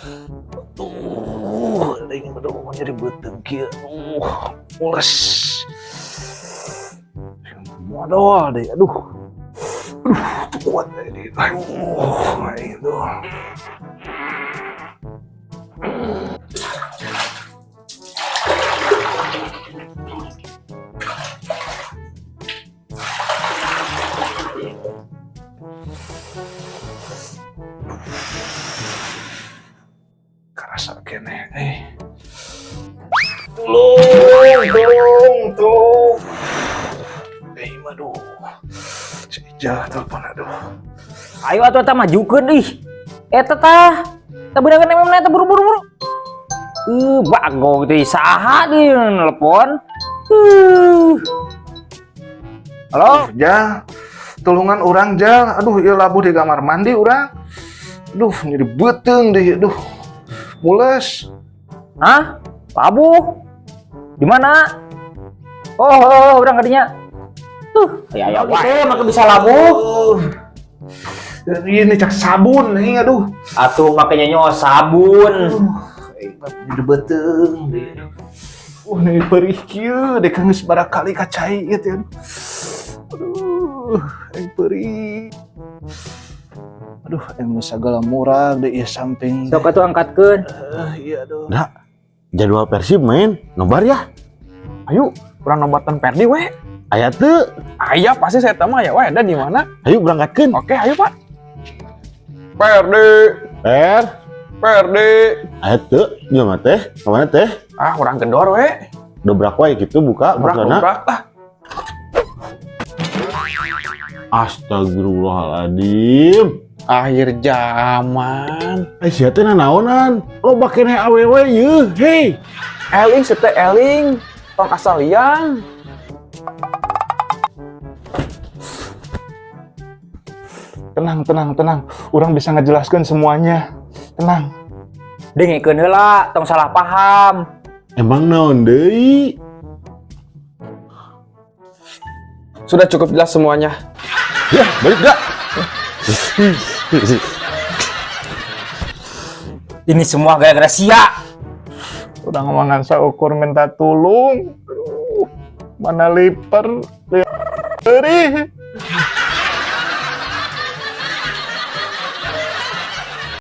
Tuh, aing, aduh, nyeri beuteung kieu. Mules. Modol deh, aduh. Aduh, tuh kuat deh. Aduh, aing tuh. Karasa keneh eh. Tolong, tolong, tolong. Eh, aduh. Si Ijah telepon, aduh. Ayo atuh, eta majukeun ih. Eta tah. Tah beunangan emang eta, buru-buru buru. Bagong teh, saha di nelpon? Halo? Ja, tulungan urang, Jal. Aduh, ieu labuh di kamar mandi urang. Aduh, nyeri beuteung deh, aduh. Mules. Hah? Labuh? Di mana? Oh, urang kadinya. Tuh, ya ya wae make bisa labuh. Ini cak sabun nih, aduh. Atuh makanya nyo sabun. Aduh, nyeri beuteung deh. Ini perih kieu, deh geus barakali ka cai ieu teh. Aduh, aing perih. Aduh, aing geus sagala murag deh ieu samping. Sok atuh angkatkeun. Iya, aduh. Dah, jadwal Persib main, nobar ya? Ayo, urang nobarkeun Perdi we. Aya teu? Aya pasti, saya mah ya we, ada di mana? Ayo berangkatkeun. Oke, ayo, Pak. Perdi, Per, Perdi. Aya teu? Jelema teh, kamana teh? Ah, urang kendor we. Dobrak wae gitu buka Dobrak, maksudna. Dobrak ah. Astagfirullahaladzim. Akhir zaman. Eh, sia teh nanaonan? Loba keneh awewe yeuh, hei. Eling sete eling, tong asal liang. Tenang, tenang, tenang. Urang bisa ngejelaskan semuanya. Tenang. Dengekeun heula, tong salah paham. Emang naon deui? Sudah cukup jelas semuanya. Ya, balik gak? Ini semua gara-gara sia. Udah ngomongan ukur minta tulung. Aduh, mana liper. Perih.